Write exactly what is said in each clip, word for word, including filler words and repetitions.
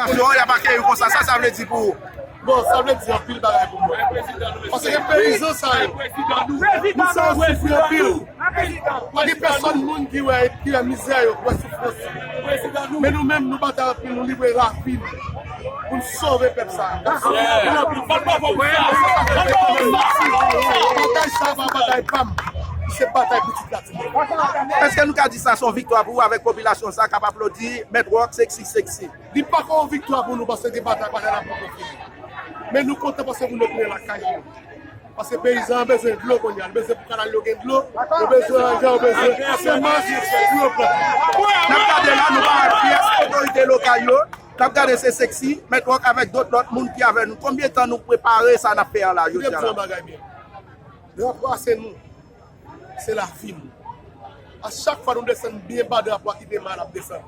Yo, y ap akeyi w konsa, sa sa vle di pou ou? Bon, sa vle di anpil bagay pou mwen. Paske peyizan sa yo, moun sa yo soufri anpil. Pa gen pèsòn moun ki wè, ki wè mizè yo, ki wè soufrans yo. Men nou menm, nou batay anpil, nou livre lavi nou pou n sove pèp sa a. Batay sa a pa batay pa m, se batay pitit Latibonit. Èske nou ka di sa se yon viktwa pou ou avèk popilasyon sa k ap aplodi Mèt Rock, Sexy, Sexy? Li pa ka yon viktwa pou nou paske gen batay, batay la poko fini. Men nou kontan paske moun yo tounen lakay yo. Paske peyizan an bezwen dlo kounye a, li bezwen pou kanal yo gen dlo, yo bezwen anjan, yo bezwen semans pou yo plante. N ap gade la, nou pa wè pyès otorite lokal yo. N ap gade se Sexy, Mèt Rock avèk dòt lòt moun ki avè nou. Konbyen tan nou prepare sa n ap fè a la jodi a la? Drapo a se nou. Se lavi nou. A chak fwa nou desann byen ba drapo a kite mal ap desann.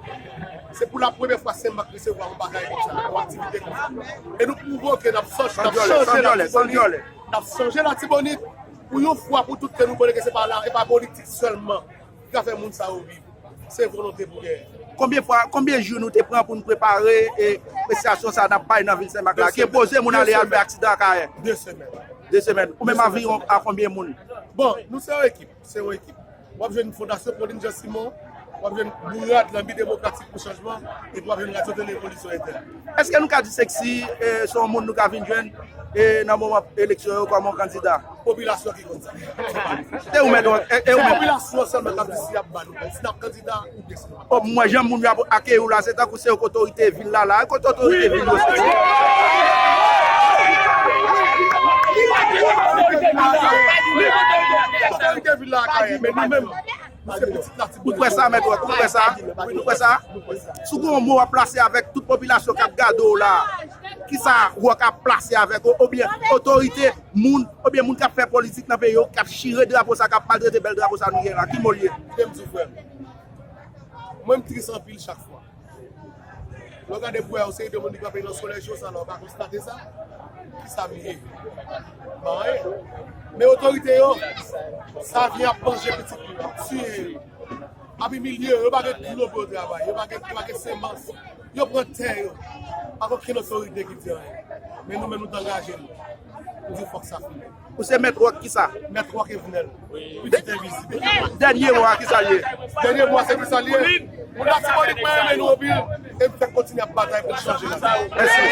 Se pou la premyè fwa Senmak resevwa yon bagay konsa, yon aktivite konsa. E nou pwouve ke n ap chanje, n ap chanje Latibonit. N ap chanje Latibonit pou yon fwa pou tout ke nou konnen ke se pa la, e pa politik sèlman ki ka fè moun sa yo viv. Se volonte pou genyen. Konbyen fwa, konbyen jou nou te pran pou n prepare e prestasyon sa n ap bay nan vil Senmak la? Ki poze moun ale al fè aksidan Akayè? De semèn. De semèn. Ou menm anviwon a konbyen moun? Bon, nou se yon ekip. Se yon ekip. W ap jwenn Fondasyon Pauline Jean Simon, w ap jwenn Bourad Lanbi Demokratik pou Chanjman, epi w ap jwenn Radyo Tele Evolisyon Entè. Èske nou ka di Sexy, eh, se yon moun nou ka vin jwenn, eh, nan moman eleksyon yo kòm yon kandida? Popilasyon ki konn sa. Se pa nou. E ou menm, e, e ou menm? Se popilasyon sèlman k ap di si y ap ba nou, si n ap kandida oubyen si nou pa. O, mwen, jan moun yo ap akeyi w la, se tankou se yo k otorite vil la, la. Kote otorite vil yo, Sexy? Otorite vil la, Akayè, men nou menm, nou se pitit Latibonit. Ou kwè sa, Mèt Rock? Ou kwè sa? Ou kwè sa? Si w gen yon mo w ap plase avèk tout popilasyon k ap gade w la, kisa Rock ap plase avèk ou, oubyen otorite, moun, oubyen moun k ap fè politik nan peyi yo, k ap chire drapo sa, k ap maltrete bèl drapo sa nou gen la, ki mo l ye? Kite m di w, frè m, mwen m tris anpil chak fwa. Lè w gade pou wè yon seri de moun ki kanpe nan solèy jou sa la, w pa konstate sa? Kisa m ye? M pa anyen. Men otorite yo, Savyen ap manje pitit nou, ap tiye yo, ap imilye yo, yo pa gen dlo pou yo travay, yo pa gen, yo pa gen semans, yo pran tè yo. Pa gen okenn otorite ki di anyen. Men nou menm nou t angaje nou. Nou di fòk sa fini. Ou se Mèt Rock kisa? Mèt Rock Evnèl. Pitit envizib. Dènye mo a, kisa l ye? Dènye mo a, se kisa l ye? Moun Latibonit, mwen renmen nou anpil. E m fèk kontinye ap batay pou n chanje la. Mèsi.